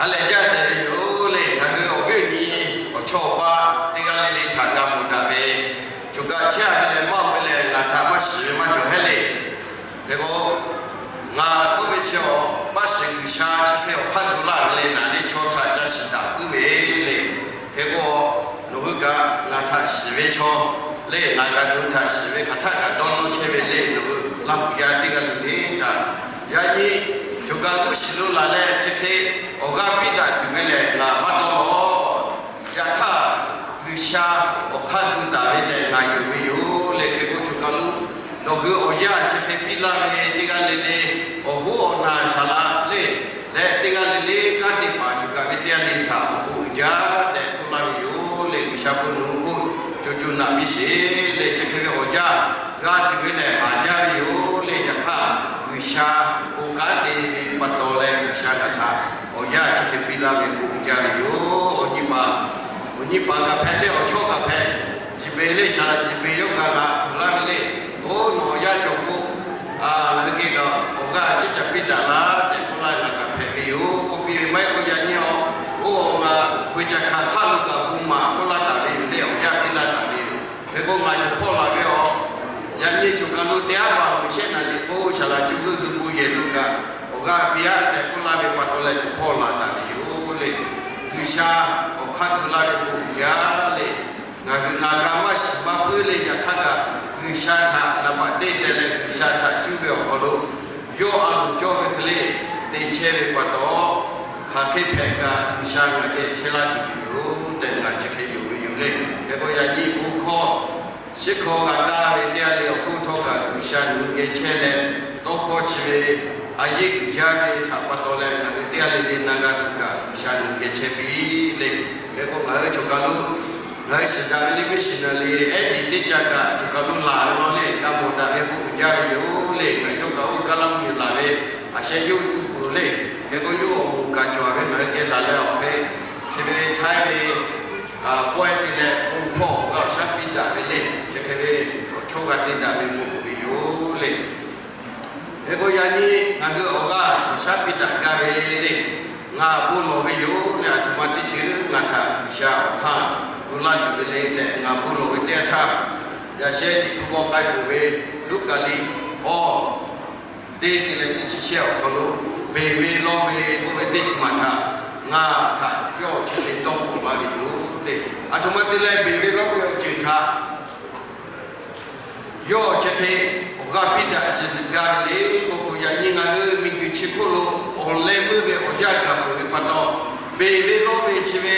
Ha lehˬ jaˇ tehꞈ ve yoˬ le. Ngaˬ hui awˬ viˉ awˬ nyi awˬ chawˇ awˬ paˆ teˇ g'aˇ le le htaꞈ g'a mawˬ daꞈ ve, choˬ kaꞈ chehˇ a ve leh maˇ ve leh ngaˬ htaꞈ maˇ shiˍ ve maˇ cawˬ hehˉ le. Hk'e k'o, ngaˬ k'oˆ ve chi awˬ maˇ shiˍ G'uiˬsha chi hk'e awˬ hk'aˇ gu laˇ ve le, naˬ le chaw htaꞈ ca shiˍ daꞈ puiˉ ve le. Hk'e k'o, nawˬ hui kaꞈ ngaˬ htaꞈ shiˍ ve chaw le, ngaˬ kaꞈ nawˬ hui htaꞈ shiˍ ve hk'aˬ htaˆ kaꞈ dawˇ nawˇ chehˇ ve le. Nawˬ hui Laˇ huˍ yaˇ teˇ g'aˇ le le htaꞈ yaꞈ nyi choˬ kaꞈ g'uˇ shiˍ lo laˬ leh chi hk'e awˬ g'aˇ piˇ daꞈ tuˬ ve lehˬ ngaˬ maˇ dawˇ lawˬ. Yaꞈ hk'aˇ, G'uiˬsha awˬ hk'aˇ gu taˍ ve tehꞈ ngaˬ yonˍ ve yoˬ le. Hk'e k'o, choˬ kaꞈ lo nawˬ hui awˬ yanˇ chi hk'e piˇ laˇ ve teˇ g'aˇ le le, awˬ hoˉ awˬ naˬ shaˍ laꞈ le, leh teˇ g'aˇ le le kanˉ te paˍ choˬ kaꞈ ve teˇ g'aˇ le htaꞈ awˬ bon uiˍ jaˇ tehꞈ k'oˆ laˇ ve yoˬ le. G'uiˬsha bon nawˬ hui hk'oˆ co co naꞈ piˇ sheˍ le. Chi hk'e ve awˬ yanˇ g'a tuˬ ve lehˬ haˍ jaˇ ve yoˬ le. Yaꞈ hk'aˇ, G'uiˬsha bon kanˉ te ve pa taw leh G'uiˬsha ngaˬ htaꞈ awˬ yanˇ chi hk'e piˇ laˇ ve bon uiˍ jaˇ ve yoˬ. Awˬ nyi paˍ, awˬ nyi paˍ kaꞈ hpehꞈ le, awˬ chawˇ kaꞈ hpehꞈ, Jiˍbeˍ le shaˍ laꞈ Jiˍbeˍ yawˇ kaꞈ ngaˬ kuˬ laˇ ve le. Oˇ, nawˬ awˬ yanˇ cawˬ k'o, ngaˬ hui geh kaꞈ awˬ g'aˇ ciˉ ca piˇ daꞈ laˇ tehꞈ k'oˆ laˇ ve ngaˬ kaꞈ hpehꞈ ve yoˬ. K'oˆ piˇ ve maˇ heˆ k'o yaꞈ nyi awˬ, oˇ, ngaˬ hkui ca hkanˍ hk'aˇ lo kaꞈ bon maˍ k'oˆ laˇ taˍ ve yoˬ le. Awˬ yanˇ piˇ laˇ taˍ ve yoˬ. Hk'e k'o ngaˬ cawˬ hpawˇ laˬ ve awˬ, yaꞈ nyi choˬ kaꞈ lo te aˉ paˍ G'uiˬsha naˍ liꞈ k'o shaˍ laꞈ co g'uˇ hui bon yehˬ lo kaꞈ awˬ g'aˇ piˇ aˉ tehꞈ k'oˆ laˇ ve pa taw leh cawˬ hpawˇ laˬ taˍ ve yoˬ le. G'uiˬsha awˬ hk'aˇ gu laˇ ve bon uiˍ jaˇ le. Ngaˬ hui naˬ g'a maˇ shiˍ maˇ puiˉ le. Yaꞈ hk'aˇ kaꞈ G'uiˬsha htaꞈ naˍ baꞈ te teh leh G'uiˬsha htaꞈ cuˇ ve awˬ hk'aw lo yawˇ a loˍ cawˇ ve hk'e le te chehˇ ve pa taw, hk'aˬ hk'e hpehꞈ kaꞈ G'uiˬsha ngaˬ geh chehˇ laˇ tuˬ yoˬ tehꞈ ngaˬ chi hk'e yonˍ ve yoˬ le. Hk'e k'o yaꞈ nyi bon hkawˇ shiˉ hkawˇ g'a kaˇ ve teˇ g'aˇ le awˬ hk'oˆ htawˇ kaꞈ G'uiˬsha nawˬ hui geh chehˇ leh tawˇ hkawˇ chi ve a yeˇ uiˍ jaˇ ve htaꞈ pa taw leh ngaˬ hui teˇ g'aˇ le le na g'a tuˬ kaꞈ G'uiˬsha nawˬ hui geh chehˇ piˇ le. Hk'e k'o ngaˬ hui choˬ kaꞈ lo ngaˬ hui shiˍ daꞈ ve le missionary ehˉ tiˍ teˇ ca kaꞈ choˬ kaꞈ lo laˬ ve law le, g'a mawˬ daꞈ ve bon uiˍ jaˇ ve yoˬ le. Ngaˬ yawˇ kaꞈ oˇ kaˇ laˇ mvuhˇ miˬ laˬ ve a sheh yawˇ hui tuˬ peuˬ le. Hk'e k'o yawˇ awˬ moˍ kaꞈ cawˬ ve ngaˬ hui geh laˬ leh awˬ hk'e chi ve htaiˇ ve pawehˇ te leh bon hkawˇ awˬ g'aˇ awˬ shaˉ piˇ daꞈ ve le. Chi hk'e ve awˬ chawˇ g'a te daꞈ ve bon uiˍ ve yoˬ le. Hk'e k'o yaꞈ nyi ngaˬ hui awˬ g'aˇ awˬ shaˉ piˇ daꞈ gaˇ ve le. Ngaˬ bon lawˬ ve yoˬ le. Aˬ htoꞈ ma teˇ ceuˬ ngaˬ htaꞈ G'uiˬsha awˬ hk'aˇ gu laˇ tuˬ ve le tehꞈ ngaˬ bon lawˬ ve teˇ yanˇ htaˇ, yaꞈ sheh liꞈ hpu g'aw k'ai peuˬ ve Luˉkaꞈ liꞈ awˬ teˇ te leh teˇ chi shehˆ awˬ hk'aw lo beˬ ve lawˇ ve k'oˆ ve teˇ ceuˬ maˬ htaꞈ ngaˬ htaꞈ yawˇ chi hk'e dawˇ pawˬ laˇ ve yoˬ le. Aˬ htoꞈ ma te leh beˬ ve lawˇ ve awˬ ceuˬ htaꞈ yawˇ chi hk'e awˬ g'aˇ piˇ daꞈ ce gaˇ ve le k'oˆ k'o, yaꞈ nyi ngaˬ hui miˬguiˬ chi hk'oˆ lo awˬ leh meuˇ ve awˬ yanˇ gaˬ peuˬ ve pa taw, beˬ ve lawˇ ve chi ve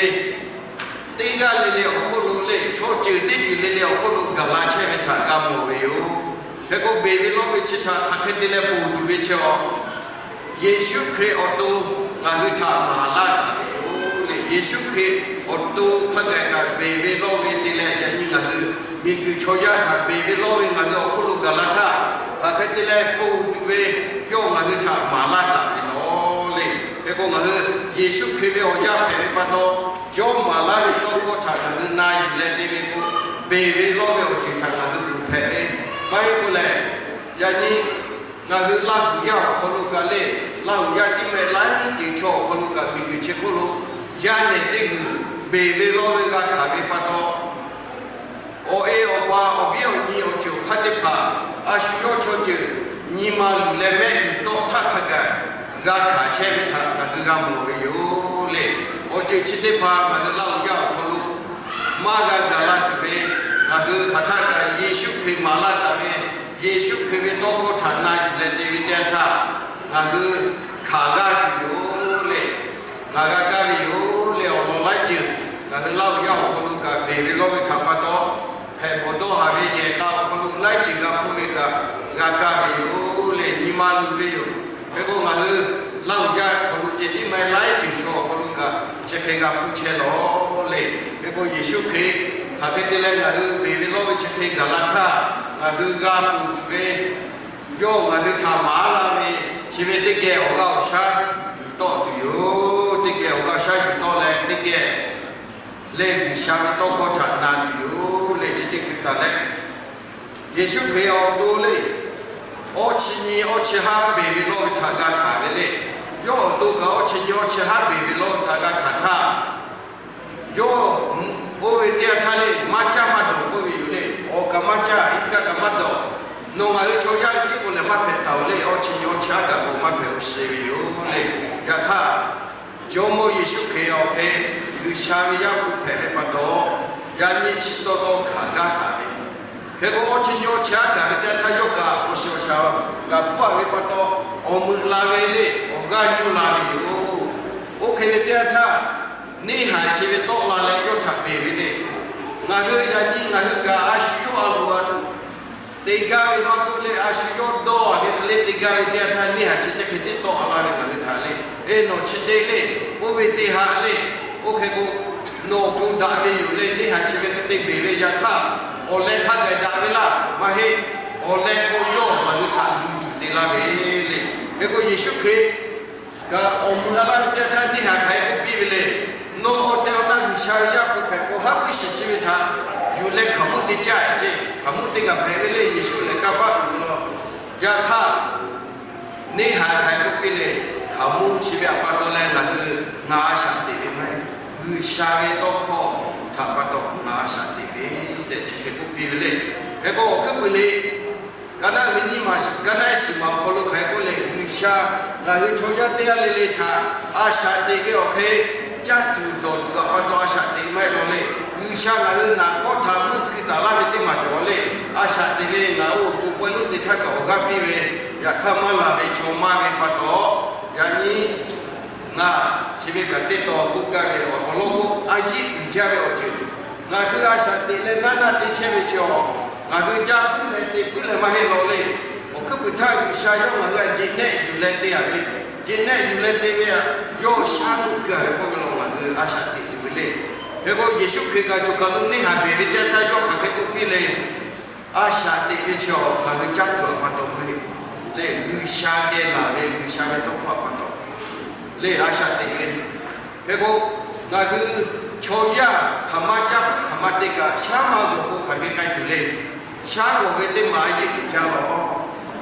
teˇ g'aˇ le le awˬ hk'oˆ lo le, chaw ceuˬ teˇ ceuˬ le le awˬ hk'oˆ lo gaˬ la chehˇ ve htaꞈ g'a mawˬ ve yoˬ. Hk'e k'o beˬ ve lawˇ ve chi htaꞈ hk'aˬ hk'e te leh ponˬ tuˬ ve chi awˬ, Yeˍsuˆ Hkriꞈ awˬ to ngaˬ hui htaꞈ maˍ laˇ taˍ ve yoˬ le. Yeˍsuˆ Hkriꞈ awˬ to hk'a gaˬ kaꞈ beˬ ve lawˇ ve te leh, yaꞈ nyi ngaˬ hui miˬguiˬ chaw yaˇ htaꞈ beˬ ve lawˇ ve ngaˬ hui awˬ hk'oˆ lo gaˬ la htaˇ, hk'aˬ hk'e te leh ponˬ tuˬ ve yawˇ ngaˬ hui htaꞈ maˍ laˇ taˍ ve lawˬ le. Hk'e k'o ngaˬ hui Yeˍsuˆ Hkriꞈ ve awˬ yaˇ hpehꞈ ve pa taw, yawˇ maˍ laˇ ve tawˇ hkawˇ htaꞈ ngaˬ hui na yuˬ leh te ve k'o, beˬ ve lawˇ ve awˬ ceuˬ htaꞈ ngaˬ hui ponˬ hpehꞈ ve maˇ heˆ k'o lehˬ, yaꞈ nyi ngaˬ hui Laˇ huˍ yaˇ awˬ hk'aw lo kaꞈ le, Laˇ huˍ yaˇ tiˉ meh laiˉ ceuˬ chaw awˬ hk'aw lo kaꞈ miˬguiˬ chi hk'oˆ lo yaˇ nehˬ teˇ g'uiˬ beˬ ve lawˇ ve g'a hkanˍ ve pa taw, awˬ e awˬ pa awˬ viˉ awˬ nyi awˬ ceuˬ awˬ hk'aˇ teˇ hpaˍ a shu yawˇ chaw ceuˬ nyi ma luˬ leh mehˆ g'uiˬ tawˆ htaˇ hk'a gaˬ g'a hkanˍ chehˇ ve htaꞈ ngaˬ hui g'a mawˬ ve yoˬ le. Awˬ ceuˬ chi teˇ hpaˍ ngaˬ hui Laˇ huˍ yaˇ awˬ hk'aw lo maˇ g'a gaˬ la tuˬ ve, ngaˬ hui hk'aˬ htaˆ kaꞈ Yeˍsuˆ Hkriꞈ maˍ laˇ taˍ ve Yeˍsuˆ Hkriꞈ ve tawˇ hkawˇ htaꞈ na yuˬ leh te ve teˇ yanˇ htaˇ, ngaˬ hui hkanˍ g'aˇ tuˬ yoˬ le. Ngaˬ g'a kaˇ ve yoˬ le. Awˬ lawn laiˉ ceuˬ ngaˬ hui Laˇ huˍ yaˇ awˬ hk'aw lo kaꞈ beˬ ve lawˇ ve htaꞈ pa taw, hpehꞈ bawˬ dawˇ haˍ ve yehˬ k'a awˬ hk'aw lo laiˉ ceuˬ g'a hpuˇ ve kaꞈ g'a kaˇ ve yoˬ le. Nyi ma luˬ ve yoˬ. Hk'e k'o ngaˬ hui Laˇ huˍ yaˇ awˬ hk'aw lo ceh tiˉ meh laiˉ ceuˬ chaw awˬ hk'aw lo kaꞈ chi hk'e g'a hpuˇ chehˇ lawˬ le. Hk'e k'o Yeˍsuˆ Hkriꞈ hk'aˬ hk'e te leh ngaˬ hui beˬ ve lawˇ ve chi hk'e gaˬ la htaˇ, ngaˬ hui g'a ponˬ tuˬ ve yawˇ ngaˬ hui htaꞈ maˍ laˇ ve chi ve teˇ geh awˬ g'aˇ awˬ shaˉ yuˬ tawˆ tuˬ yoˬ. Teˇ geh awˬ g'aˇ awˬ shaˉ yuˬ tawˆ leh teˇ geh leh G'uiˬsha ve tawˇ hkawˇ htaꞈ na tuˬ yoˬ le. Chi teˇ hkui taˍ leh, Yeˍsuˆ Hkriꞈ awˬ to le, awˇ chi nyi awˇ chi haˉ beˬ ve lawˇ ve htaꞈ g'a hkanˍ ve le. Yawˇ awˬ to kaꞈ awˇ chi nyi awˇ chi haˉ beˬ ve lawˇ htaꞈ g'a hkanˍ htaˇ, yawˇ oˇ ve teˇ yanˇ htaˇ le, maˇ caˇ maˇ dawˬ k'oˆ ve yoˬ le. Awˬ kaꞈ maˇ caˇ, iˉ kaˆ kaꞈ maˇ dawˬ. Nawˬ ngaˬ hui chaw yaˇ tiˉ k'o lehˬ maˇ hpehꞈ taˍ-oˬ le. Awˇ chi nyi awˇ chi haˉ kaꞈ k'o maˇ hpehꞈ-oˬ shiˍ ve yoˬ le. Yaꞈ hk'aˇ, Jawˇmawˇ Yeˍsuˆ Hkriꞈ awˬ hk'e G'uiˬsha ve Yaˇ hpu hpehꞈ ve pa taw, yaꞈ nyi chi taw taw hkanˍ g'aˇ taˍ ve. Hk'e k'o, awˇ chi nyi awˇ chi haˉ gaˬ ve teˇ yanˇ htaˇ yawˇ kaꞈ awˬ shiˍ awˬ shaˍ gaˬ hpfuhˇ-a ve pa taw, awˬ meuꞈ la ve le, awˬ g'aˇ nyuˇ la ve yoˬ. Oˇ hk'e ve teˇ yanˇ htaˇ, neˇ haiˬ chi ve tawˆ la leh yawˇ htaꞈ beˬ ve le. Ngaˬ hui yaꞈ nyi ngaˬ hui kaꞈ a shu yawˇ a loˍ a te gaˇ ve maˇ k'oˆ le, a shu yawˇ dawˇ ve hk'e le te gaˇ ve teˇ yanˇ htaˇ, neˇ haiˬ chi teˇ hk'e tiˉ tawˆ la ve ngaˬ hui htaꞈ le. Eˬ, nawˬ chi te le, oˇ ve te haꞈ le. Oˇ hk'e k'o, nawˬ k'o daꞈ ve yoˬ le. Neˇ haiˬ chi ve hk'e te beˬ ve yaꞈ hk'aˇ, awˬ leh hk'a gaˬ daꞈ ve laˇ maˇ heˆ. Awˬ leh k'o yawˇ ngaˬ hui htaꞈ luˬ tuˬ te laˇ ve le. Hk'e k'o, Yeˍsuˆ Hkriꞈ kaꞈ awˬ meuꞈ a laˇ ve teˇ yanˇ htaˇ neˇ haiˬ hk'aˬ hk'e k'oˆ piˇ ve le. Nawˬ awˬ tehˬ awˬ na G'uiˬsha ve Yaˇ hpu hpehꞈ k'o, haˉ pui shiˍ chi ve htaꞈ yuˬ leh hkaoˍmonˇ te caˇ-e ceˇ. Hkaoˍmonˇ te kaꞈ hpehꞈ ve le. Yeˍsuˆ lehˬ kanˇ paˆ uiˍ ve law. Yaꞈ hk'aˇ, neˇ haiˬ hk'aˬ hk'e k'oˆ piˇ le. Hkaoˍmonˇ chi ve htaꞈ pa taw leh ngaˬ hui ngaˬ a shaꞈ teꞈ ve maˇ heˆ. G'uiˬsha ve tawˇ hkawˇ htaꞈ pa taw ngaˬ a shaꞈ teꞈ ve tehꞈ chi hk'e k'oˆ piˇ ve le. Hk'e k'o, awˬ hkuiˉ puiˍ le. Ka naˆ ve nyiˇ maˬ, ka naˆ ehˉ shiˍ maˬ awˬ hk'aw lo hk'aˬ hk'e k'oˆ le, G'uiˬsha ngaˬ hui chaw yaˇ teˇ g'aˇ le le htaꞈ a shaꞈ teꞈ ve awˬ hk'e, caˇ tuˬ dawˬ tuˬ htaꞈ pa taw a shaꞈ teꞈ maˇ heˆ law le. G'uiˬsha ngaˬ hui naꞈ hk'awˇ htaꞈ meuˆ keu taˍ laˇ ve teˇ maˬ cawˬ le. A shaꞈ teꞈ ve ngaˬ hui awˬ pon pawehˇ lonˉ te htaˇ kaꞈ awˬ g'aˇ piˇ ve, yaꞈ hk'aˇ maˇ laˬ ve chaw maˇ ve pa taw, yaꞈ nyi ngaˬ chi ve kaꞈ teˇ taw k'oˆ gaˇ ve awˬ lawn k'o, a yeˆ uiˍ jaˇ ve awˬ ceuˬ, ngaˬ hui a shaꞈ teꞈ leh naˆ naˆ te chehˇ ve chi awˬ, ngaˬ hui caˇ puiˉ leh te puiˉ leh maˇ heˆ law le. Awˬ hkuiˉ puiˍ htaˇ G'uiˬsha yawˇ ngaˬ hui htaꞈ jeꞈ nehˆ yuˬ leh te-a ve, jeꞈ nehˆ yuˬ leh te ve, yawˇ shaˉ hkuˆ keu-a ve k'oˆ ve law ngaˬ hui a shaꞈ teꞈ tuˬ ve le. Hk'e k'o, Yeˍsuˆ Hkriꞈ kaꞈ choˬ kaˬ lo neˇ haiˬ beˬ ve teˇ yanˇ htaˇ yawˇ hk'aˬ hk'e k'oˆ piˇ le, a shaꞈ teꞈ ve chi awˬ ngaˬ hui caˇ tuˬ htaꞈ pa taw maˇ heˆ le. G'uiˬsha geh laˬ ve G'uiˬsha ve tawˇ hkawˇ htaꞈ pa taw le a shaꞈ teꞈ ve. Hk'e k'o, ngaˬ hui chaw yaˇ hk'aˬ ma caˇ puiˉ hk'aˬ ma te kaꞈ shaˉ maˇ g'awˬ k'o hk'aˬ hk'e k'ai tuˬ le. Shaˉ g'awˬ ve teˇ maˬ a yeˆ uiˍ jaˇ law.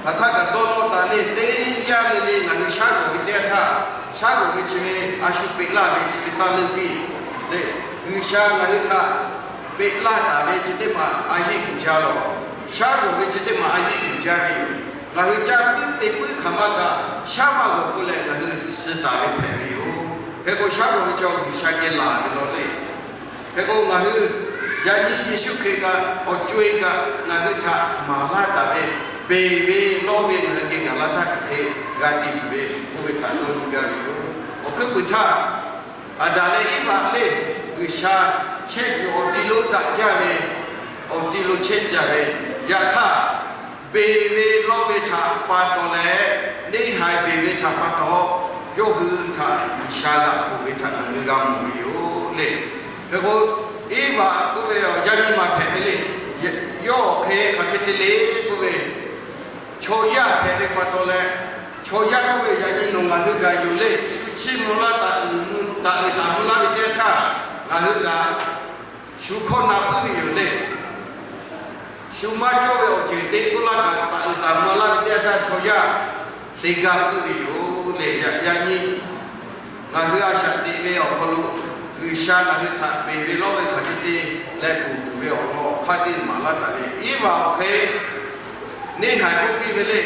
Hk'aˬ htaˇ kaꞈ dawˇ nawˇ taˍ le, teˇ yanˇ le le ngaˬ hui shaˉ g'awˬ ve teˇ yanˇ htaˇ, shaˉ g'awˬ ve chi ve a shu peꞈ laˇ ve chi ve taˇ leuˆ piˇ le. G'uiˬsha ngaˬ hui htaꞈ peꞈ laˇ taˍ ve chi teˇ maˬ a yeˆ uiˍ jaˇ law. Shaˉ g'awˬ ve chi teˇ maˬ a yeˆ uiˍ jaˇ ve yoˬ. Ngaˬ hui caˇ puiˉ te puiˉ hk'aˬ ma kaꞈ shaˉ maˇ g'awˬ k'oˆ leh ngaˬ hui suh taˍ ve hpehꞈ ve yoˬ. Hk'e k'o, shaˉ g'awˬ ve chi G'uiˬsha geh laˬ ve law le. Hk'e k'o, ngaˬ hui yaꞈ nyi Yeˍsuˆ Hkriꞈ kaꞈ awˬ co-e kaꞈ ngaˬ hui htaꞈ maˍ laˇ taˍ ve, beˬ ve lawˇ ve ngaˬ hui geh gaˬ la htaˇ hk'aˬ hk'e g'a te tuˬ ve k'oˆ ve htaꞈ dawˇ nyi gaˇ ve yoˬ. Awˬ hkuiˉ puiˍ htaˇ, Aˍdanˍ leh Eˇvaꞈ le, G'uiˬsha chehˇ kuiˬ awˬ ti lo daꞈ jaˇ ve, awˬ ti lo chehˇ caˇ ve, yaꞈ hk'aˇ beˬ ve lawˇ ve htaꞈ pa taw leh, neˇ haiˬ beˬ ve htaꞈ pa taw, yawˇ hui htaꞈ G'uiˬsha g'aꞈ k'oˬ ve htaꞈ ngaˬ hui g'a mawˬ ve yoˬ le. Hk'e k'o, Eˇvaꞈ k'oˆ ve awˬ yaˇ miˇ ma hpehꞈ ve le. Yawˇ awˬ hk'e hk'aˬ hk'e te le k'oˆ ve, chaw yaˇ hpehꞈ ve pa taw leh, chaw yaˇ k'oˆ ve yaꞈ nyi nawˬ ngaˬ hui kaꞈ yoˬ le. Shu chiˇ mvuh laˇ taˍ uiˍ, taˍ uiˍ taˍ mvuh laˇ ve teˇ yanˇ htaˇ, ngaˬ hui kaꞈ shu hkawˇ na puiˉ ve yoˬ le. Shu maˇ cawˇ ve awˬ ceuˬ te k'oˆ laˇ kaꞈ taˍ uiˍ taˍ mvuh laˇ ve teˇ yanˇ htaˇ chaw yaˇ te gaˇ puiˉ ve yoˬ le. Yaꞈ nyi ngaˬ hui a shaꞈ teꞈ ve awˬ hk'aw lo G'uiˬsha ngaˬ hui htaꞈ beˬ ve lawˇ ve hk'aˬ hk'e te leh ponˬ tuˬ ve awˬ lawn awˬ hk'aˇ teˇ maˍ laˇ taˍ ve, Eˇvaꞈ awˬ hk'e neˇ haiˬ k'oˆ piˇ ve le.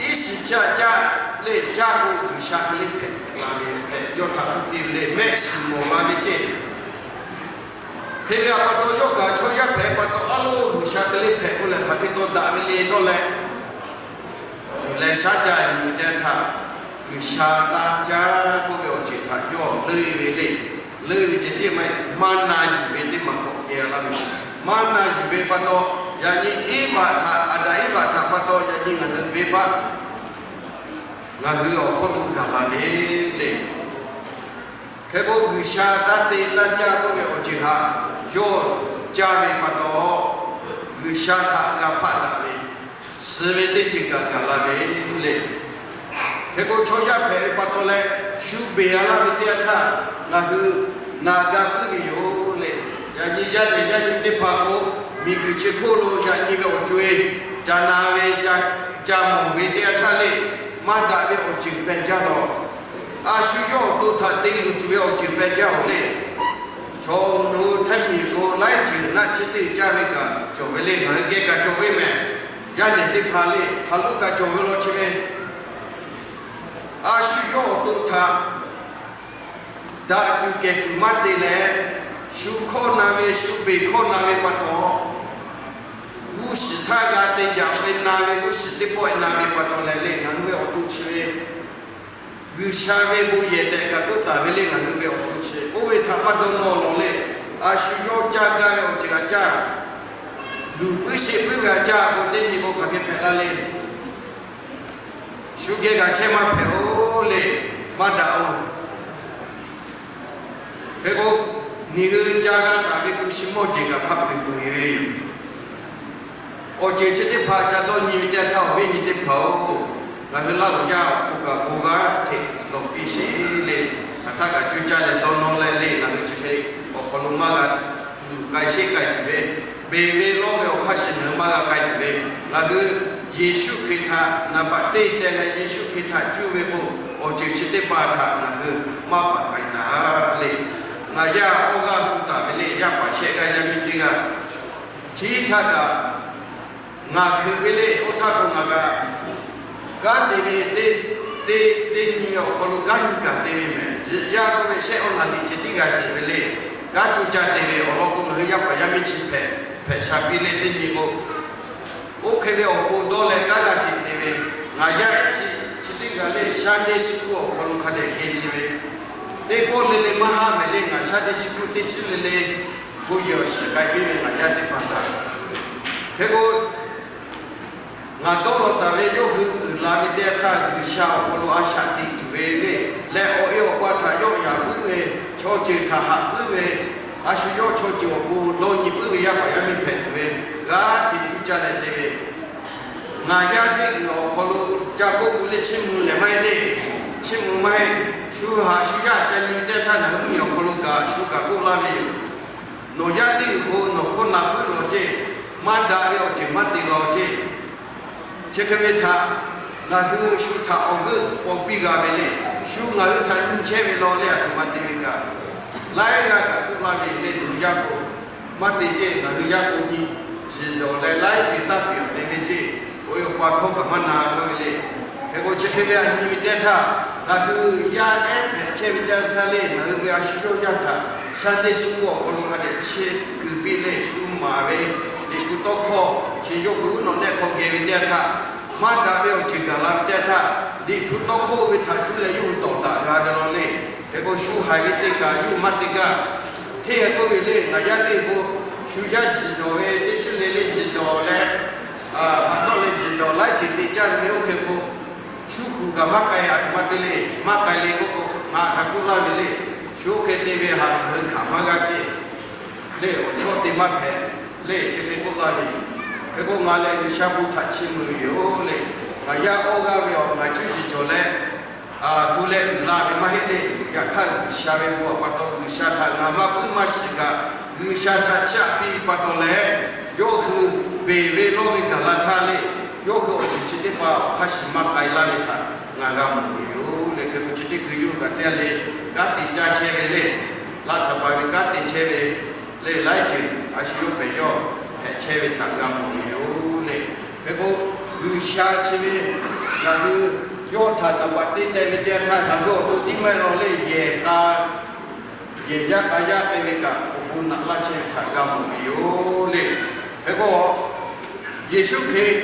Iˉ shiˍ caˇ caˇ le caˇ k'o, G'uiˬsha hk'e le hpehꞈ la ve hpehꞈ yawˇ htaꞈ k'oˆ piˇ ve le. Mehˆ shiˍ mawˬ la ve ceˇ. Hk'e ve pa taw, yawˇ kaꞈ chaw yaˇ hpehꞈ pa taw, a loˉ G'uiˬsha hk'e le hpehꞈ k'oˆ leh hk'aˬ hk'e taw daꞈ ve le dawˇ leh, yuˬ leh shaˉ caˇ yuˬ ve teˇ htaˇ, G'uiˬsha taˇ caˇ k'oˆ ve awˬ ceuˬ htaꞈ yawˇ leuˆ ve le. Leuˆ ve ceh tiˉ maˇ heˆ, maˇ na yuˬ ve teˇ maˬ k'awꞈ keh laˇ ve. Maˇ na yuˬ ve pa taw, yaꞈ nyi Eˇvaꞈ htaꞈ, Aˍdanˍ Eˇvaꞈ htaꞈ pa taw yaꞈ nyi ngaˬ hui venˇbaˆ ngaˬ hui awˬ hk'oˆ lo gaˬ la ve le. Hk'e k'o, G'uiˬsha taˇ te taˇ caˇ k'oˆ ve awˬ ceuˬ htaꞈ yawˇ caˇ ve pa taw, G'uiˬsha htaꞈ g'a hpaˆ daꞈ ve, suh ve teˇ ceuˬ kaꞈ gaˬ la ve le. Hk'e k'o, chaw yaˇ hpehꞈ ve pa taw leh, shu beˬ a laˇ ve teˇ yanˇ htaˇ ngaˬ hui na gaˇ puiˉ ve yoˬ le. Yaꞈ nyi yaˇ nehˬ yaˇ nyi teˇ hpaˍ k'o, miˬguiˬ chi hk'oˆ lo yaꞈ nyi ve awˬ co-e ca na ve, ca mawˬ ve teˇ yanˇ htaˇ le, maˇ daꞈ ve awˬ ceuˬ peh jaˇ lawˬ. A shu yawˇ awˬ to htaꞈ te luˬ tuˬ ve awˬ ceuˬ peh jaˇ-oˬ le. Chaw nawˬ hui Htaiˇ miˬ k'o laiˉ ceuˬ naˆ chi teˇ caˇ ve kaꞈ cawˬ ve le. Ngaˬ hui geh kaꞈ cawˬ ve mehˍ. Yaˇ nehˬ teˇ hpaˍ le hk'aˬ lo kaꞈ cawˬ ve law chi ve, a shu yawˇ awˬ to htaꞈ daꞈ tuˬ kehˬ tuˬ maˇ te leh, shu hkawˇ na ve, shu beˬ hkawˇ na ve pa taw, g'uˇ suhˍ htaˇ g'a te yaꞈ ve na ve, g'uˇ suhˍ teˇ pawˆ-e na ve pa taw leh le, ngaˬ hui ve awˬ to chi ve G'uiˬsha ve bon yehˬ tehꞈ kaꞈ k'oˆ taˍ ve le. Ngaˬ hui ve awˬ to chi oˇ ve htaꞈ maˇ dawˇ nawˇ lawˬ le. A shu yawˇ caˇ gaˇ ve awˬ ceuˬ g'a caˇ, luˬ puiˉ sheˆ puiˉ ve g'a caˇ k'o, teˇ nyi k'o hk'aˬ hk'e hpehꞈ la le. Shu geh g'a chehˇ maˇ hpehꞈ-oˬ le. Maˇ daꞈ-oˬ. Hk'e k'o, miˬ hui caˇ g'a taˍ ve hpu shi mawˇ jeˬ kaꞈ hk'a peu-eˬ peu-eˬ ve yoˬ. Awˬ ceuˬ chi teˇ hpaˍ ca dawˇ nyi ve teˇ htaˇ, awˬ viˉ nyi teˇ hpaˍ-oˬ, ngaˬ hui Laˇ huˍ yaˇ awˬ pon kaꞈ bon g'aˇ hteꞈ lawˬ piˇ sheˍ le. Hk'aˬ htaˇ kaꞈ cuˇ caˇ leh dawˇ nawˇ leh le, ngaˬ hui chi hk'e awˬ hk'aw lo maˇ g'a luˬ k'ai sheˆ k'ai tuˬ ve, beˬ ve lawˇ ve awˬ hk'aˇ shiˍ ngaˬ hui maˇ g'a k'ai tuˬ ve, ngaˬ hui Yeˍsuˆ Hkriꞈ htaꞈ naˍ baꞈ teˇ teh leh Yeˍsuˆ Hkriꞈ htaꞈ cuˇ ve k'o, awˬ ceuˬ chi teˇ hpaˍ htaꞈ ngaˬ hui maˇ paˍ k'ai taˍ le. Ngaˬ yaˇ awˇ g'aˇ hu taˍ ve le, yaˇ paˍ shehˆ g'aˇ yaˇ miˇ teˇ g'aˇ. Chi htaˇ kaꞈ ngaˬ hkeuꞈ ve le. Oˇ htaˇ k'o ngaˬ kaꞈ kanˉ te ve teˇ, teˇ, teˇ nyi awˬ hk'aw lo kanˉ nyi kaꞈ te ve mehˍ. Zuhꞈ yaˇ k'oˆ ve shehˆ awˇ naˍ liꞈ ceh tiˉ g'a zuhꞈ ve le. Kanˉ co caˇ te ve awˬ lawn k'o, ngaˬ hui yaˇ paˍ yaˇ miˇ chi hpehꞈ, hpehꞈ sha piˇ le. Teˇ nyi k'o, oˇ hk'e ve awˬ pon dawˇ leh kanˉ g'a hteꞈ te ve, ngaˬ yaˇ ehˉ chi, chi teˇ g'aˇ le, Sunday school awˬ hk'aw lo hk'a dehꞈ geh ce ve, teˇ pawˆ le le maˇ haˉ mehˍ le. Ngaˬ Sunday school teˇ shiˉ le le bon yehˬ awˬ shiˍ k'ai piˇ ve ngaˬ yaˇ teˇ hpaˍ htaꞈ. Hk'e k'o, ngaˬ dawˇ law taˍ ve yawˇ hui uiˍ la ve teˇ yanˇ htaˇ, G'uiˬsha awˬ hk'aw lo a shaꞈ teꞈ tuˬ ve le, leh awˬ e awˬ pa htaꞈ yawˆ yaꞈ puiˉ ve, chaw ceuˬ htaꞈ haꞈ puiˉ ve, a shu yawˇ chaw ceuˬ awˬ pon dawˇ nyi puiˉ ve yaˇ paˍ yaˇ miˇ hpehꞈ tuˬ ve, g'aˇ hteꞈ cuˇ caˇ leh te ve, ngaˬ yaˇ teˇ g'uiˬ awˬ hk'aw lo ca k'oˆ gu le, chiˇ mvuh lehˬ maˇ heˆ le. Chiˇ mvuh maˇ heˆ. Shu haꞈ shu yaˇ ca nyi teˇ htaˇ, ngaˬ hui mvuhˇmiˬ awˬ hk'aw lo kaꞈ shu kaꞈ k'oˆ laˇ ve yoˬ. Nawˬ yaˇ teˇ g'uiˬ k'o nawˬ hkawˇ na puiˉ law ceˇ, maˇ daꞈ ve awˬ ceuˬ maˇ te law ceˇ. Chi hk'e ve htaꞈ ngaˬ hui shu htaꞈ awˬ g'euˆ paw piˇ g'a ve le. Shu ngaˬ hui htaꞈ nyi chehˇ ve law le, aˬ htoꞈ ma te ve kaꞈ, laiˉ g'aˇ kaꞈ k'oˆ laˇ ve le, nawˬ yaˇ k'o maˇ te ceˇ, ngaˬ hui yaˇ k'o nyi ziˍ dawˬ leh laiˉ ceuˬ taˇ piˍ awˬ te ve ceˇ, awˬ e awˬ pa hkawˇ kaꞈ maˇ na k'oˆ ve le. Hk'e k'o chi hk'e ve a nyi ve teˇ htaˇ, ngaˬ hui yaˇ ehˉ hpehꞈ chehˇ ve teˇ htaˇ le, ngaˬ hui ve a shu yawˇ yaˇ htaꞈ Sunday school awˬ hk'aw lo hk'a dehꞈ chehˇ kuiˬ piˇ le, shu maˍ ve Liꞈ hpu tawˇ hkawˇ chi yawˇ hui uˉ nawꞈ nehˆ hk'aw geh ve teˇ htaˇ, maˇ daꞈ ve awˬ ceuˬ gaˬ la ve teˇ htaˇ, Liꞈ hpu tawˇ hkawˇ oˇ ve htaꞈ cuˇ leh yawˇ hui tawˍ daꞈ g'a ve law le. Hk'e k'o shu haiˬ ve teˇ kaꞈ yawˇ hui maˇ te gaˇ. Hteˇ g'a k'oˆ ve le, ngaˬ yaˇ teˇ g'uiˬ k'o, shu yaˇ jiˬ dawˬ ve teˇ shiˉ le le jiˬ dawˬ leh, haꞈ dawˆ leh jiˬ dawˬ laiˉ ceuˬ te caˇ ve oˇ hk'e k'o, shu kuˬ kaꞈ maˇ k'ai, aˬ htoꞈ ma te le, maˇ k'ai le k'oˆ k'o, ngaˬ kaꞈ k'oˆ laˇ ve le. Shu oˇ hk'e te ve htaꞈ ngaˬ hui hkanˍ maˇ g'a ceˇ le, awˬ chawˇ te maˇ hpehꞈ le, chi hk'e k'oˆ laˇ ve yoˬ. Hk'e k'o ngaˬ lehˬ G'uiˬsha bon htaꞈ chiˇ mvuh ve yoˬ le. Ngaˬ yaˇ awˇ g'aˇ ve awˬ ngaˬ cuˇ yiˍ cawˬ leh, a, hpu leh uiˍ la ve maˇ heˆ le. Yaꞈ hk'aˇ G'uiˬsha ve bon awˬ pa taw G'uiˬsha htaꞈ ngaˬ maˇ puiˉ maˇ shiˍ kaꞈ, G'uiˬsha htaꞈ chiˇ aꞈ piˇ ve pa taw leh, yawˇ hui beˬ ve lawˇ ve gaˬ la htaˇ le, yawˇ hui awˬ ceuˬ chi teˇ hpaˍ awˬ hk'aˇ shiˍ maˇ k'ai laˇ ve htaꞈ ngaˬ g'a mawˬ ve yoˬ le. Hk'e k'o chi teˇ hkui yawˇ hui kaꞈ teˇ g'aˇ le kanˉ te caˇ chehˇ ve le, laˇ htaꞈ pa ve kanˉ te chehˇ ve le, laiˉ ceuˬ a shu yawˇ pehˍ yawˇ hpehꞈ chehˇ ve htaꞈ g'a mawˬ ve yoˬ le. Hk'e k'o G'uiˬsha chi ve ngaˬ hui yawˇ htaꞈ naˍ baꞈ te teh ve teˇ yanˇ htaˇ, ngaˬ hui awˬ to tiˉ maˇ heˆ law le, yehˬ k'a yehˬ yaˇ k'a yaˇ te ve kaꞈ awˬ bon naꞈ laˇ chehˇ ve htaꞈ g'a mawˬ ve yoˬ le. Hk'e k'o Yeˍsuˆ Hkriꞈ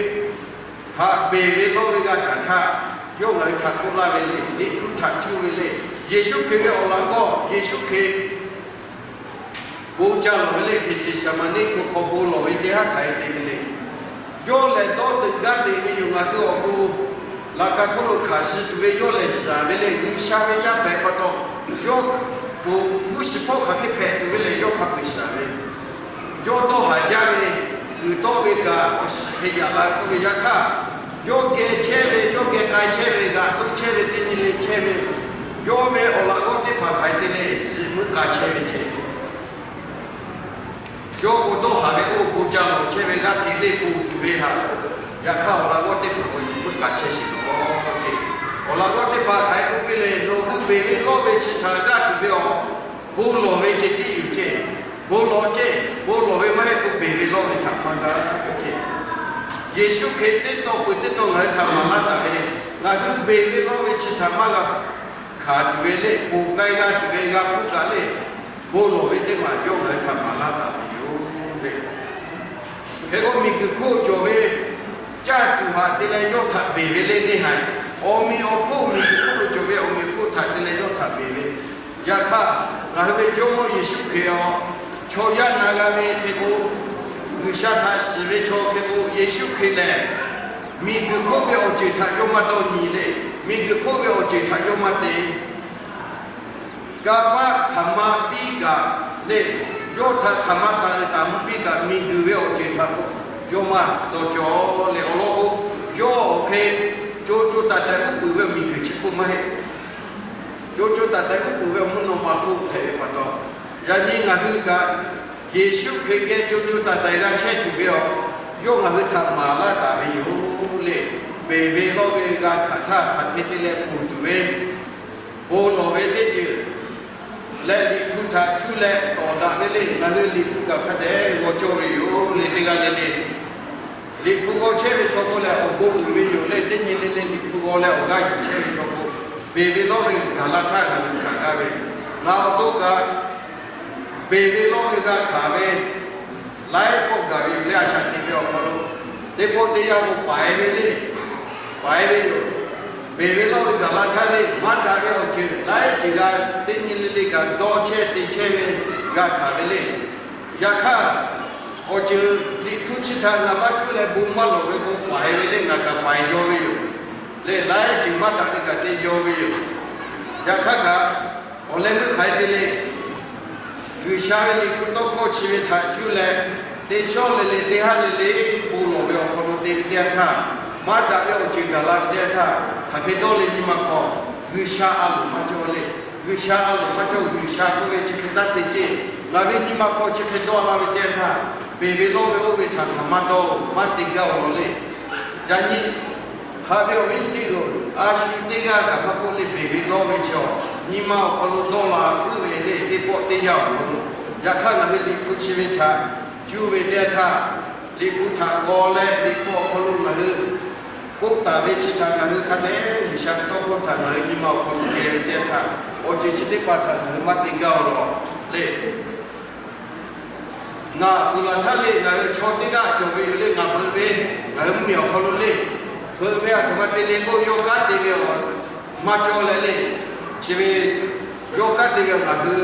haꞈ peˬ ve lawˇ ve g'a hkanˍ htaˇ, yawˇ ngaˬ hui htaꞈ k'oˆ laˇ ve le, Liꞈ hpu htaꞈ cuˇ ve le. Yeˍsuˆ Hkriꞈ ve awˬ laꞈ g'awˇ Yeˍsuˆ Hkriꞈ bon ca lawˬ ve le, Hkeˍseˍsaˍmaˍniˆ hk'aw bon lawˬ ve teˇ haˉ hk'aˬ hk'e te ve le. Yawˇ lehˬ dawˇ teuꞈ gaˇ teꞈ ve yoˬ. Ngaˬ hui awˬ pon laꞈ ka hk'oˆ lo hkanˍ suh tuˬ ve yawˇ lehˬ suhˍ ve le. G'uiˬsha ve yaˇ hpehꞈ pa taw, yawˇ pon g'uˇ suhˍ hpawˇ hk'aˬ hk'e hpehꞈ tuˬ ve lehˬ yawˇ hk'a peu-eˬ suhˍ ve. Yawˇ dawˇ haˍ jaˇ ve, kuiˬ tawˆ ve kaꞈ awˬ shiˍ hk'e yaꞈ la ve k'oˆ ve yaꞈ hk'aˇ, yawˇ geh chehˇ ve, yawˇ geh k'ai chehˇ ve, g'aꞈ toˇ chehˇ ve, teˇ nyi le chehˇ ve, yawˇ ve awˬ laꞈ g'awˇ teˇ hpaˍ hk'aˬ hk'e te le, zuhꞈ muiˉ k'a chehˇ ve ceh. Yawˇ k'o dawˇ haˍ ve oˇ bon ca lawˬ chehˇ ve g'aˇ hteꞈ leˇ pon tuˬ ve htaꞈ, yaꞈ hk'aˇ awˬ laꞈ g'awˇ teˇ hpaˍ k'o zuhꞈ muiˉ k'a chehˇ sheˍ lawˬ ceˇ. Awˬ laꞈ g'awˇ teˇ hpaˍ hk'aˬ hk'e k'oˆ piˇ le, nawˬ hui beˬ ve lawˇ ve chi htaꞈ g'aˇ tuˬ ve awˬ bon lawˬ ve ceh tiˉ yoˬ ceh. Bon lawˬ ceh, bon lawˬ ve maˇ heˆ k'o beˬ ve lawˇ ve htaꞈ maˇ g'aˇ ceh. Yeˍsuˆ Hkriꞈ teˇ tawˇ peuˬ teˇ tawˇ ngaˬ hui htaꞈ maˍ laˇ taˍ ve, ngaˬ hui beˬ ve lawˇ ve chi htaꞈ maˇ g'a hkanˍ tuˬ ve le, ponˬ k'ai g'a tuˬ ve g'a hpuˇ kaꞈ le, bon lawˬ ve teˇ maˬ yawˇ ngaˬ hui htaꞈ maˍ laˇ taˍ ve yoˬ le. Hk'e k'o miˬguiˬ hk'oˆ cawˬ ve caˇ tuˬ haꞈ te leh yawˇ htaꞈ beˬ ve le neˇ haiˬ. Awˬ meꞈ awˬ hponˇ miˬguiˬ hk'oˆ lo cawˬ ve awˬ meꞈ awˬ hponˇ htaꞈ te leh yawˇ htaꞈ beˬ ve. Yaꞈ hk'aˇ, ngaˬ hui ve Jawˇmawˇ Yeˍsuˆ Hkriꞈ awˬ chaw yaˇ na g'a ve hk'e k'o, G'uiˬsha htaꞈ shiˍ ve chaw hk'e k'o, Yeˍsuˆ Hkriꞈ lehˬ miˬguiˬ hk'oˆ ve awˬ ceuˬ htaꞈ yawˇ maˇ dawˇ nyi le. Miˬguiˬ hk'oˆ ve awˬ ceuˬ htaꞈ yawˇ maˇ te. Kanˇ paˆ hk'aˬ ma piˇ kaꞈ le, yawˇ htaꞈ hk'aˬ ma taˍ uiˍ taˍ mvuh piˇ kaꞈ, miˬguiˬ ve awˬ ceuˬ htaꞈ k'o yawˇ maˇ dawˇ cawˇ leh awˬ lawn k'o, yawˇ awˬ hk'e co co taiˍ taiˍ uˉ peunˍ ve miˬguiˬ chi hk'oˆ maˇ heˆ. Co co taiˍ taiˍ uˉ peunˍ ve awˬ mvuhˇ naw ma hk'oˆ hpehꞈ ve pa taw, yaꞈ nyi ngaˬ hui kaꞈ Yeˍsuˆ Hkriꞈ geh co co taiˍ taiˍ g'a chehˇ tuˬ ve awˬ, yawˇ ngaˬ hui htaꞈ maˍ laˇ taˍ ve yoˬ le. Beˬ ve lawˇ ve g'a hkanˍ htaˇ hk'aˬ hk'e te leh ponˬ tuˬ ve, bon lawˬ ve teˇ ceuˬ leh Liꞈ hpu htaꞈ cuˇ leh tawˍ daꞈ ve le. Ngaˬ hui Liꞈ hpu kaꞈ hk'a dehꞈ g'aw cawˇ ve yoˬ le. Teˇ g'aˇ le le Liꞈ hpu g'aw chehˇ ve chaw k'o lehˬ awˬ bon uiˍ ve yoˬ le. Teˇ nyi le le Liꞈ hpu g'aw leh awˬ g'aˇ yuˬ chehˇ ve chaw k'o, beˬ ve lawˇ ve gaˬ la htaˇ ngaˬ hui hkanˍ g'a ve, ngaˬ awˬ to kaꞈ beˬ ve lawˇ ve g'a hkanˍ ve laiˉ pawˆ gaˬ ve yoˬ le. A shaꞈ teꞈ ve awˬ hk'aw lo teˇ pawˆ teˇ yanˇ k'o paiˍ ve le, paiˍ ve yoˬ. Beˬ ve lawˇ ve gaˬ la htaˇ le, maˇ daꞈ ve awˬ ceuˬ laiˉ ceuˬ g'a teˇ nyi le le kaꞈ dawˇ chehˇ te chehˇ ve g'a hkanˍ ve le. Yaꞈ hk'aˇ, awˬ ceuˬ Liꞈ hpu chi htaꞈ ngaˬ maˇ cuˇ leh bon maˇ lawˬ ve k'o paiˍ ve le. Ngaˬ kaꞈ paiˍ jaw ve yoˬ le. Laiˉ ceuˬ maˇ daꞈ ve kaꞈ te jaw ve yoˬ. Yaꞈ hk'aˇ kaꞈ, awˬ leh meuˇ hk'aˬ hk'e te le, G'uiˬsha ve Liꞈ hpu tawˇ hkawˇ chi ve htaꞈ cuˇ leh, teˇ shawˉ le le teˇ haˉ le le bon lawˬ ve awˬ hk'aw lo te ve teˇ yanˇ htaˇ, maˇ daꞈ ve awˬ ceuˬ gaˬ la ve teˇ yanˇ htaˇ, hk'aˬ hk'e dawˇ le nyi ma hk'aw, G'uiˬsha a loˍ maˇ cawˇ le. G'uiˬsha a loˍ maˇ cawˇ. G'uiˬsha k'oˆ ve chi hk'e taˇ te ceˇ. Ngaˬ ve nyi ma hk'aw chi hk'e dawˇ la ve teˇ yanˇ htaˇ, beˬ ve lawˇ ve oˇ ve htaꞈ ngaˬ maˇ dawˇ, maˇ te gaˇ-oˬ le. Yaꞈ nyi haꞈ ve awˬ viˉ teˇ g'aˇ, a shu teˇ g'aˇ kaꞈ maˇ k'oˆ le. Beˬ ve lawˇ ve chi awˬ nyi ma awˬ hk'aw lo dawˇ la puiˉ ve le. Teˇ pawˆ teˇ yanˇ awˬ hk'aw lo, yaꞈ hk'aˇ ngaˬ hui Liꞈ hpu chi ve htaꞈ cuˇ ve teˇ yanˇ htaˇ, Liꞈ hpu htaꞈ g'aw leh Liꞈ hpu awˬ hk'aw lo ngaˬ hui k'oˆ taˍ ve chi htaꞈ ngaˬ hui hk'a dehꞈ G'uiˬsha ve tawˇ hkawˇ htaꞈ ngaˬ hui nyi ma awˬ hk'aw lo geh ve teˇ yanˇ htaˇ, awˬ ceuˬ chi teˇ hpaˍ htaꞈ ngaˬ hui maˇ te gaˇ-oˬ lawˬ le. Ngaˬ uiˍ laˬ htaˇ le, ngaˬ hui chaw teˇ g'aˇ cawˬ ve yoˬ le. Ngaˬ beuꞈ ve, ngaˬ hui mvuhˇmiˬ awˬ hk'aw lo le, beuꞈ ve aˬ htoꞈ ma te le k'o, yawˇ kanˉ te ve awˬ maˇ cawˇ leh le. Chi ve yawˇ kanˉ te ve ngaˬ hui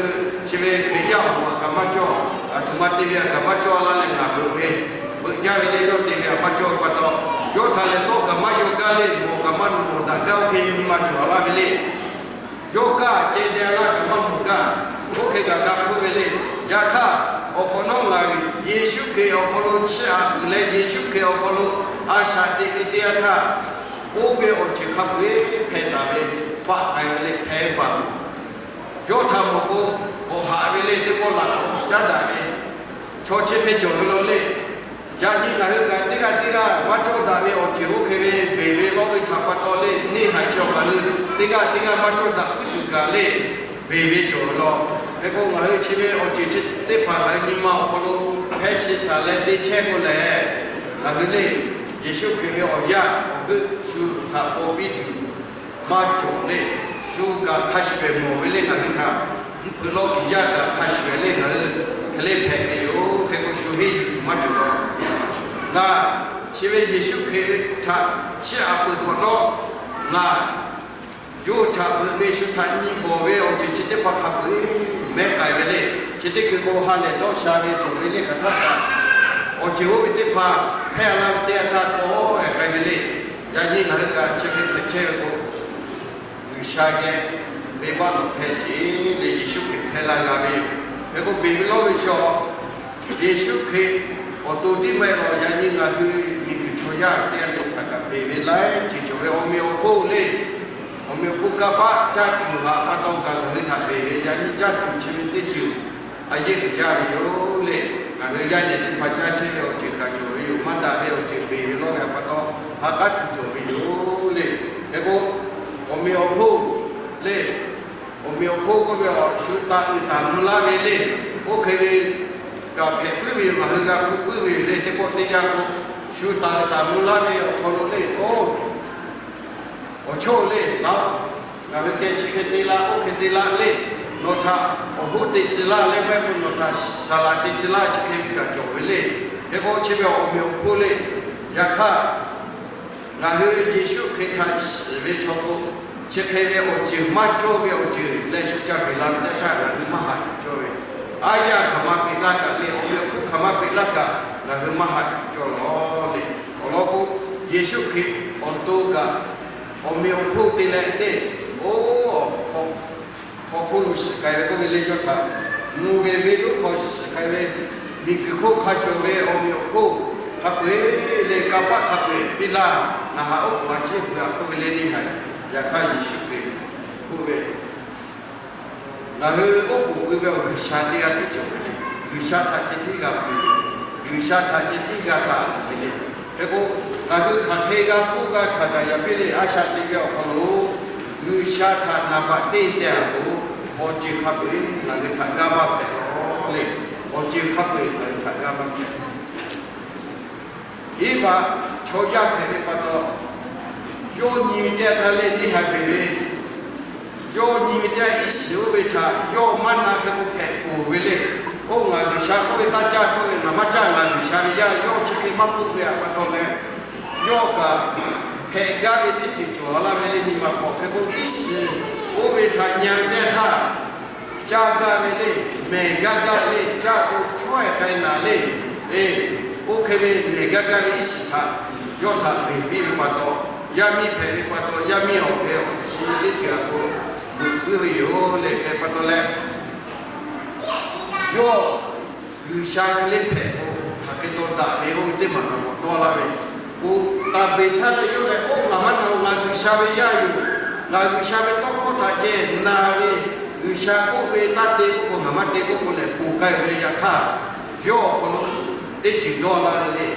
chi ve Hkriꞈ yaˇ awˬ moˍ aꞈ kaꞈ maˇ cawˇ, aˬ htoꞈ ma te ve aꞈ kaꞈ maˇ cawˇ laˇ leh ngaˬ beuꞈ ve, beuꞈ jaˇ ve le. Yawˇ te ve aꞈ maˇ cawˇ pa taw, yawˇ htaꞈ lehˬ tawˆ kaꞈ maˇ yaw gaˇ le. Mawˬ kaꞈ maˇ mawˬ daꞈ gaˇ, oˇ hk'e nyi ma cawˬ laˇ ve le. Yawˇ kaˇ ceh deh laˇ kaꞈ maˇ mawˬ gaˇ. Oˇ hk'e kaꞈ g'a hpuˇ ve le. Yaꞈ hk'aˇ, awˬ hk'awꞈ nawˉ ngaˬ Yeˍsuˆ Hkriꞈ awˬ hk'aw lo chiˇ aꞈ peuˬ leh, Yeˍsuˆ Hkriꞈ awˬ hk'aw lo a shaꞈ teꞈ ve teˇ yanˇ htaˇ, oˇ ve awˬ ceuˬ hk'a peu-eˬ hpehꞈ taˍ ve, faˆ k'ai ve le, hpehˇ baˬ ve. Yawˇ htaꞈ mawˬ k'o, k'awꞈ haꞈ ve le. Teˇ pawˆ laꞈ k'awꞈ caˉ daꞈ ve chaw chi hk'e cawˬ ve law le. Yaꞈ nyi ngaˬ hui kaꞈ teˇ g'aˇ teˇ g'aˇ maˇ cawˇ daꞈ ve awˬ ceuˬ oˇ hk'e ve beˬ ve lawˇ ve htaꞈ pa taw le, neˇ haiˬ chi awˬ ngaˬ hui teˇ g'aˇ teˇ g'aˇ maˇ cawˇ daꞈ puiˉ tuˬ kaꞈ le, beˬ ve cawˬ ve law. Hk'e k'o, ngaˬ hui chi ve awˬ ceuˬ chi teˇ hpaˍ ngaˬ hui nyi ma awˬ hk'aw lo hpehˇ chi htaꞈ leh te chehˇ k'o lehˬ, ngaˬ hui le Yeˍsuˆ Hkriꞈ ve awˬ yaˇ awˬ g'euˆ shu htaꞈ paw piˇ tuˬ maˇ cawˬ le. Shu kaꞈ hk'a shuˍ shuˍ mawˬ ve le. Ngaˬ hui htaꞈ mvuhˇ hpeuꞈ lawˇ kiˬ yaˇ kaꞈ hk'a shuˍ shuˍ le ngaˬ hui hk'e le hpehꞈ ve yoˬ. Hk'e k'o, shu henˇ yuˬ tuˬ maˇ cawˬ law. Ngaˬ chi ve Yeˍsuˆ Hkriꞈ htaꞈ chiˇ aꞈ peuˬ hk'awꞈ nawˉ, ngaˬ yawˇ htaꞈ veuꞈ ve shu htaꞈ nyi bawˬ ve awˬ ceuˬ chi teˇ hpaˍ hk'a peu-eˬ mehˉ k'ai ve le. Chi teˇ hkui k'o, ha lehˬ dawˇ sha ve cawˬ ve le hk'aˬ htaˇ kaꞈ, awˬ ceuˬ oˇ ve teˇ hpaˍ hpehˇ la ve teˇ yanˇ htaˇ k'awꞈ hpehꞈ k'ai ve le. Yaꞈ nyi ngaˬ hui kaꞈ chi hk'e hpehꞈ chehˇ ve k'o, G'uiˬsha geh venˇbaˆ lawˬ hpehˇ sheˍ le. Yeˍsuˆ Hkriꞈ hpehˇ laˇ g'a ve yoˬ. Hk'e k'o, beˬ ve lawˇ ve chaw Yeˍsuˆ Hkriꞈ awˬ to tiˉ maˇ heˆ law. Yaꞈ nyi ngaˬ hui miˬguiˬ chaw yaˇ teˇ g'aˇ le htaꞈ kaꞈ beˬ ve laiˉ ceuˬ cawˬ ve. Awˬ meꞈ awˬ hponˇ le, awˬ meꞈ awˬ hponˇ kanˇ paˆ caˇ tuˬ haꞈ pa taw kaꞈ ngaˬ hui htaꞈ beˬ ve. Yaꞈ nyi caˇ tuˬ chi ve teˇ ceuˬ a yeˇ uiˍ jaˇ ve yoˬ le. Ngaˬ hui yaˇ nehˬ teˇ hpaˍ caˇ chehˇ ve awˬ ceuˬ kaꞈ cawˬ ve yoˬ. Maˇ daꞈ ve awˬ ceuˬ beˬ ve lawˇ ve pa taw, ha k'aˉ tuˬ cawˬ ve yoˬ le. Hk'e k'o, awˬ miˬ awˬ hponˇ le. Awˬ miˬ awˬ hponˇ k'oˆ ve awˬ shu taˍ uiˍ taˍ mvuh laˇ ve le. Oˇ hk'e ve kaꞈ hpehꞈ puiˉ ve yoˬ. Ngaˬ hui g'a hpu puiˉ ve yoˬ le. Teˇ pawˆ teˇ yanˇ k'o, shu taˍ uiˍ taˍ mvuh laˇ ve awˬ hk'aw lo le, oˇ awˬ chawˇ le, laꞈ, ngaˬ hui geh chi hk'e te laˇ, oˇ hk'e te laˇ le. Nawˬ htaꞈ awˬ hoˉ te tcuh laˇ le, maˇ heˆ k'o nawˬ htaꞈ saˍ laꞈ te tcuh laˇ, chi hk'e ve kaꞈ cawˬ ve le. Hk'e k'o chi ve awˬ miˬ awˬ hponˇ le. Yaꞈ hk'aˇ, ngaˬ hui Yeˍsuˆ Hkriꞈ htaꞈ shiˍ ve chaw k'o, chi hk'e ve awˬ ceuˬ maˇ cawˇ ve awˬ ceuˬ leh shu ca peꞈ la ve teˇ htaˇ ngaˬ hui maˇ haꞈ yuˬ cawˇ ve, aˉ yaˇ hk'aˬ ma peꞈ laˇ kaꞈ le, awˬ miˬ awˬ hponˇ hk'aˬ ma peꞈ laˇ kaꞈ ngaˬ hui maˇ haꞈ yuˬ cawˇ lawˬ le. Awˬ lawn k'o, Yeˍsuˆ Hkriꞈ awˬ to kaꞈ awˬ miˬ awˬ hponˇ te leh le, oˇ hk'aw hk'oˆ lo shiˍ k'ai ve k'oˆ ve le, yawˇ htaꞈ mvuh ve venˇ lonˉ hk'aw shiˍ k'ai ve, miˬ guiˬ hk'oˆ hk'a cawˬ ve awˬ miˬ awˬ hponˇ hk'a peu-eˬ le, kanˇ paˆ hk'a peu-eˬ piˇ laˇ, ngaˬ haꞈ oˉ k'oˍ a ciˉ peuˬ a k'oˆ ve le neˇ haiˬ. Yaꞈ hk'aˇ Yeˍsuˆ Hkriꞈ k'oˆ ve, ngaˬ hui oˉ k'oˍ pui ve awˬ G'uiˬsha teˇ g'aˇ tiˉ cawˬ ve le. G'uiˬsha htaꞈ ceh tiˉ g'a pui ve, G'uiˬsha htaꞈ ceh tiˉ g'a taˍ ve le. Hk'e k'o, ngaˬ hui hk'aˬ hk'e g'a hpuˇ g'a hkanˍ kaꞈ yaꞈ piˇ le, a shaꞈ teꞈ ve awˬ hk'aw lo G'uiˬsha htaꞈ naˍ baꞈ teˇ teh a k'o, awˬ ceuˬ hk'a peu-eˬ ngaˬ hui htaꞈ g'aˇ maˇ hpehꞈ lawˬ le. Awˬ ceuˬ hk'a peu-eˬ ngaˬ hui htaꞈ g'aˇ maˇ hpehꞈ. Eˇvaꞈ chaw yaˇ hpehꞈ ve pa taw, yawˇ nyi ve teˇ yanˇ htaˇ le, neˇ haiˬ hpehꞈ ve, yawˇ nyi ve teˇ yanˇ iˉ shiˍ oˇ ve htaꞈ yawˇ maˇ na hk'e k'o hpehꞈ poˬ ve le. Oˇ ngaˬ G'uiˬsha k'oˆ ve taˇ caˇ k'oˆ ve, ngaˬ maˇ caˇ, ngaˬ G'uiˬsha ve yaˇ yawˇ chi hk'e maˇ k'oˆ ve a pa taw leh, yawˇ kaꞈ hpehꞈ gaˇ ve teˇ ceuˬ cawˬ laˇ ve le. Nyi ma hk'aw hk'e k'o iˉ shiˍ oˇ ve htaꞈ nyi ve teˇ yanˇ htaˇ, caˇ gaˇ ve le, mehˬ gaˇ gaˇ ve le, caˇ k'o chaweh k'ai naˍ le. E, oˇ hk'e ve mehˬ gaˇ gaˇ ve iˉ shiˍ htaꞈ yawˇ htaꞈ beˬ piˇ ve pa taw, yaˇ miˇ hpehꞈ ve pa taw, yaˇ miˇ awˬ hk'e awˬ chi teˇ ceuˬ a k'o, beuꞈ puiˉ ve yoˬ le. Hk'e pa taw leh, yawˇ G'uiˬsha hk'e le hpehꞈ k'o, hk'aˬ hk'e taw daꞈ ve oˇ ve teˇ maˬ kaꞈ mawˬ tawˆ laˇ ve, k'o, taˍ beˬ htaˇ leh yawˇ leh, oˇ ngaˬ maˇ na, ngaˬ G'uiˬsha ve yaˇ yoˬ. Ngaˬ G'uiˬsha ve tawˇ hkawˇ htaꞈ ceh na ve, G'uiˬsha k'oˆ ve taˇ te k'oˆ k'o, ngaˬ maˇ te k'oˆ k'o leh ponˬ k'ai ve. Yaꞈ hk'aˇ, yawˇ awˬ hk'aw lo teˇ ceuˬ dawˇ laˇ ve le.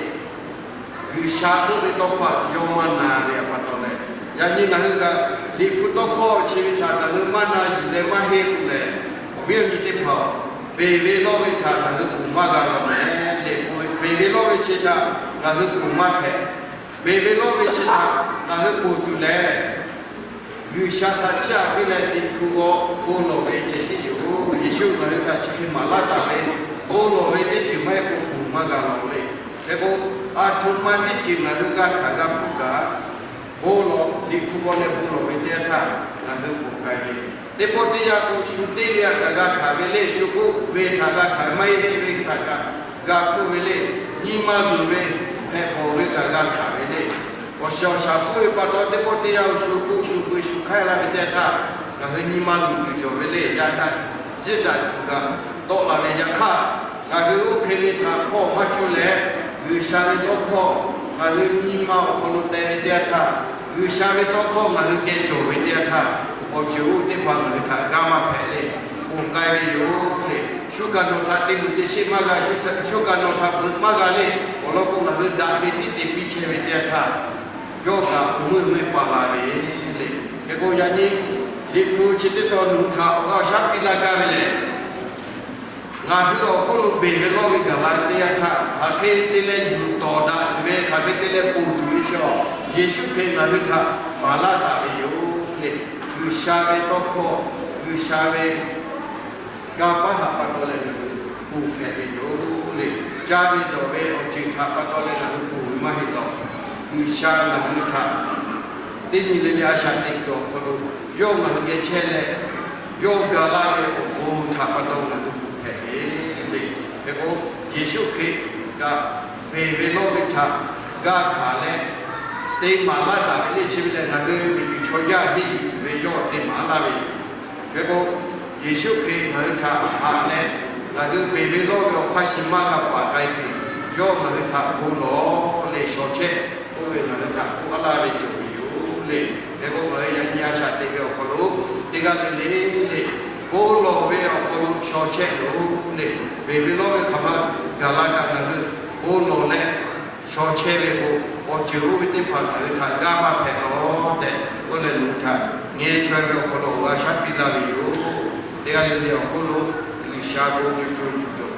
G'uiˬsha k'oˆ ve tawˇ hkawˇ yawˇ maˇ na ve a pa taw leh, yaꞈ nyi ngaˬ hui kaꞈ Liꞈ hpu tawˇ hkawˇ chi ve htaꞈ ngaˬ hui maˇ na yuˬ leh maˇ heˆ k'o lehˬ, awˬ viˉ awˬ nyi teˇ hpaˍ-oˬ, beˬ ve lawˇ ve htaꞈ ngaˬ hui ponˬ maˇ g'a lawˬ mehˍ le. Beˬ ve lawˇ ve chi htaꞈ ngaˬ hui ponˬ maˇ hpehꞈ. Beˬ ve lawˇ ve chi htaꞈ ngaˬ hui ponˬ tuˬ lehˬ, G'uiˬsha htaꞈ chiˇ aꞈ piˇ leh Liꞈ hpu g'aw bon lawˬ ve ceh tiˉ yoˬ. Yeˍsuˆ ngaˬ hui htaꞈ chi hk'e maˍ laˇ taˍ ve, bon lawˬ ve teˇ ceuˬ maˇ heˆ k'o ponˬ maˇ g'a lawˬ le. Hk'e k'o, a htoꞈ ma teˇ ceuˬ ngaˬ hui g'a hkanˍ g'a hpuˇ kaꞈ, bon lawˬ, Liꞈ hpu g'aw leh bon lawˬ ve teˇ yanˇ htaˇ ngaˬ hui ponˬ k'ai ve, teˇ pawˆ teˇ yanˇ k'o shu teˇ ve htaꞈ kaꞈ g'a hkanˍ ve le. Shu k'oˆ ve htaꞈ g'a hkanˍ, maˇ heˆ ve htaꞈ kaꞈ g'a hpuˇ ve le. Nyi ma luˬ ve hpehꞈ bawˬ ve kaꞈ g'a hkanˍ ve le. Awˬ shiˍ awˬ shaˍ hpuˇ ve pa taw, teˇ pawˆ teˇ yanˇ shu k'oˆ shu pui shu hk'aiˉ laˇ ve teˇ yanˇ htaˇ, ngaˬ hui nyi ma luˬ tuˬ cawˬ ve le. Yaꞈ hk'aˇ, jiˇ daꞈ tuˬ kaꞈ tawˆ la ve. Yaꞈ hk'aˇ, ngaˬ hui oˇ hk'e ve htaꞈ hpawˇ maˇ cuˇ leh, G'uiˬsha ve tawˇ hkawˇ ngaˬ hui nyi ma awˬ hk'aw lo teh ve teˇ yanˇ htaˇ, G'uiˬsha ve tawˇ hkawˇ ngaˬ hui geh cawˬ ve teˇ yanˇ htaˇ, awˬ ceuˬ oˇ teˇ hpaˍ ngaˬ hui htaꞈ g'aˇ maˇ hpehꞈ le. Ponˬ k'ai ve yoˬ le. Shu kaꞈ nawˬ htaꞈ te luˬ te sheˆ maˇ g'a, shu kaꞈ nawˬ htaꞈ beuꞈ maˇ g'a le. Awˬ lawn k'o, ngaˬ hui daꞈ ve tiˉ te piˇ chehˇ ve teˇ yanˇ htaˇ, yawˇ kaꞈ awˬ meuˇ meuˇ pa la ve le. Hk'e k'o, yaꞈ nyi Liꞈ hpu chi teˇ tawn nawˬ hui htaꞈ awˬ g'aˇ awˬ shaˉ piˇ laˇ gaˇ ve lehˬ, ngaˬ hui awˬ hk'oˆ lo beˬ ve lawˇ ve gaˬ la teˇ yanˇ htaˇ, hk'aˬ hk'e te leh yuˬ tawˍ daꞈ tuˬ ve, hk'aˬ hk'e te leh ponˬ tuˬ ve chi awˬ, Yeˍsuˆ Hkriꞈ ngaˬ hui htaꞈ maˍ laˇ taˍ ve yoˬ le. G'uiˬsha ve tawˇ hkawˇ, G'uiˬsha ve kanˇ paˆ htaꞈ pa taw leh ngaˬ hui ponˬ hpehꞈ ve yoˬ le. Caˇ ve dawˬ ve awˬ ceuˬ htaꞈ pa taw leh ngaˬ hui ponˬ ve maˇ heˆ lawˬ. G'uiˬsha ngaˬ hui htaꞈ teˇ nyi le le a shaꞈ teꞈ kuiˬ awˬ hk'aw lo yawˇ ngaˬ hui geh chehˇ leh, yawˇ ga laˇ ve awˬ bon htaꞈ pa taw ngaˬ hui ponˬ hpehꞈ ve le. Hk'e k'o, Yeˍsuˆ Hkriꞈ kaꞈ beˬ ve lawˇ ve htaꞈ g'a hkanˍ leh, te maˍ laˇ taˍ ve le. Chi ve lehˬ, ngaˬ hui miˬguiˬ chaw yaˇ henˇ yuˬ tuˬ ve yawˇ te maˍ laˇ ve yoˬ. Hk'e k'o, Yeˍsuˆ Hkriꞈ ngaˬ hui htaꞈ haꞈ leh, ngaˬ hui beˬ ve lawˇ ve awˬ hk'aˇ suh maˇ g'a paˍ k'ai tuˬ, yawˇ ngaˬ hui htaꞈ bon lawˬ leh shaw chehˇ k'oˆ ve ngaˬ hui htaꞈ k'oˆ laˇ ve cawˬ ve yoˬ le. Hk'e k'o, ngaˬ hui yaꞈ nyi a shaꞈ teꞈ ve awˬ hk'aw lo teˇ g'aˇ le le le, bon lawˬ ve awˬ hk'aw lo shaw chehˇ loˬ le. Beˬ ve lawˇ ve hk'aˬ ma gaˬ la kaꞈ ngaˬ hui bon lawˬ leh shaw chehˇ ve k'o, awˬ ceuˬ oˇ ve teˇ hpaˍ ngaˬ hui htaꞈ g'aˇ maˇ hpehꞈ lawˬ tehꞈ k'oˆ leh nawˬ hui htaꞈ Ngeh chaweh ve awˬ hk'aw lo awˬ g'a shaˉ piˇ laˇ ve yoˬ. Teˇ g'aˇ le le awˬ hk'oˆ lo G'uiˬsha bon co co cawˬ